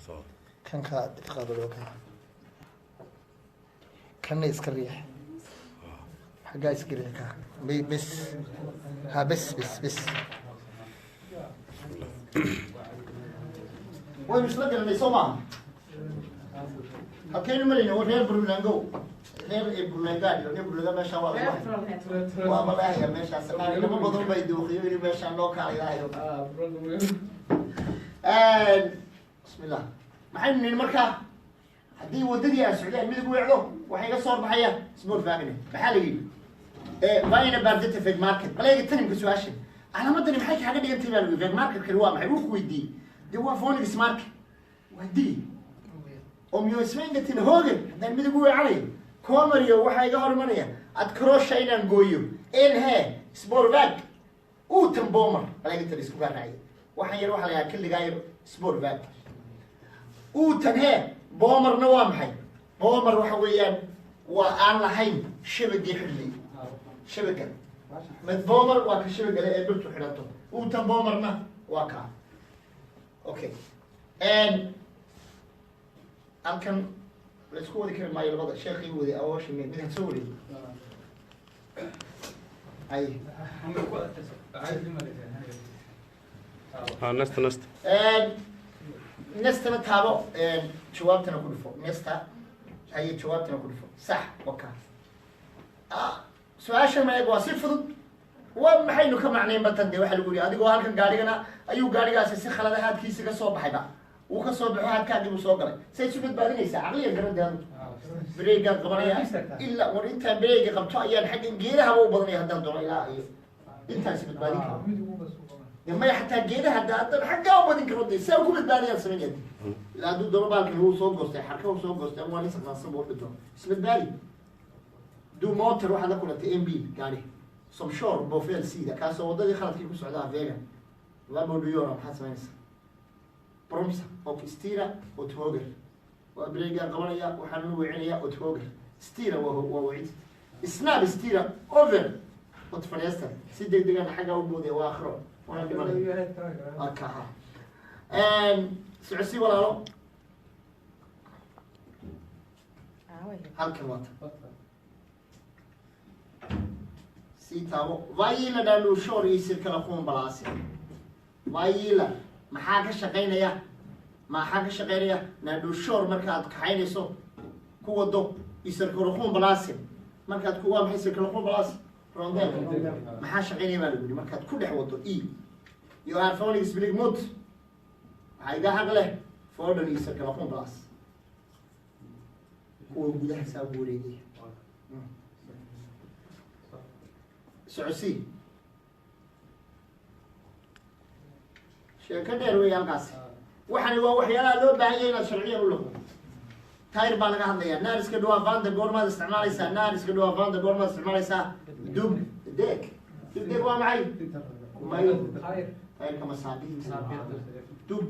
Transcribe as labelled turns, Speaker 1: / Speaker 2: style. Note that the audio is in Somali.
Speaker 1: Så.
Speaker 2: Kan ka qaado ka, kanna iska riix, xaggaa iska riix ka. Bes ha, bes bes bes. Waynu isla garanay, soo maaha? Halkaynu marayna? War reer Burlangow, reer Burlangaad, reer Burlanga, meeshaan waa lagu waa malaahaya meeshaas. Qaar badan bay dooqiyo in meeshaan loo kaalayaayo. Bismillah, maxaynu nidhi markaa? Haddii waddadii aan socday aan midig u weecdo, waxay iga soo horbaxaya sporvagnen. Maxaa la yidhi? Vad innebär detta vägmärket? Bal eega tanimka su-aasha. Calaamadani maxay kaaga dhigantay baa lagu. Vägmärketkani waa maxay? Wuu ku weydiiyey. Dee waa varningsmärke, waa digi. Om jag svänger till höger, haddaan midig u weecanayo, kommer jag, waxaa iga hor imanaya, att korsa, inaan gooyo, en he spårväg utan bommar. Bal eega tan, isku kaa raaciya. Waxaan yar waxaa la yahaa killigaa yar spårväg utan he bommarna. Waa maxay bommar? Waxa weeyaan waa aan lahayn shabagii xidhlay, shabaga. Med bommar waa ka shabagale ee dhultu xidhato, utan bommarna waa kaa. Okay, halkan la isku wadi kari maayo. Labada sheekii waday awoosha mid ha soo wareegi ay.
Speaker 1: Ja, nästa, nästa.
Speaker 2: Nästana taabo, jawaabtana ku dhufo. Nästa, haye, jawaabtana ku dhufo. Sax waka. Su-aasha ma eeg, waa si fudud. Waa maxaynu ka macnayn batan? Dee waxaa lagu yihi adigoo halkan gaarigana ayuu gaarigaasi si khalada haadkiisa ka soo baxayba, uu ka soo baxo haadkaagii buu soo galay. Say isu badbaadinaysaa? Caqliga garade. Adu brake-gaan qabanaya ilaa war intaan brake-ga qabto ayaan xaggan geedahaba u badanaya haddaan doono, ilaa iyo intaan is badbaadin karo. De maya, xataa geedaha hadda haddaan xaggaa u badin karo, de saa ku badbaadayaan samaynaya. Ilaa hadduu doono baalkan wuu soo goostay, xarka uu soo goostay, ama waa nin saqnaansan buu wuxuu doono isbadbaadi. Du möter, waxaad la kulantay, en bil, gaari, som kör på fel sida, kaasoo waddadii khaladkii ku socda vägen. Vad borde du göra? Maxaad samaynaysaa? Bromsa och styra åt höger. Waa brake-gaan qabanaya, waxaan u wecinaya åt höger. Styra waa wicid. Snabb styra över åt vänster, si degdegan xagga u boodaya. Waa akhro, waana dhimanaya. Waa kaha. Socosii walaalo. Halkan waata, sii taabo. Vad gillar när du kör i cirkulationsbalansen? Vad gillar, maxaa ka shaqaynaya, maxaa ka shaqaynaya när du kör, markaad kaxaynayso, ku wado i cirkulationsbalansen, markaad ku, waa maxay cirkulationsbalans? Rondell. Maxaa shaqaynaya baa lagu yidhi markaad ku dhex wado e jag har varningsblick mot, waxaa iga xaq leh fordon i cirkulationsbalans, kuwa gudaha saa ugu wareegaya. Socosii, sheeko dheer wey halkaasi. Waxani waa waxyaalaha loo baahan yahay inaad sharciyan u laqo. Tayr baa laga hadlayaa. När ska du använda, goormaad isticmaalaysaa? När ska du använda, goormaad isticmaalaysaa? Dubbdäck. Dubbdäck waa maxay? May tayrka masaabiinta dub.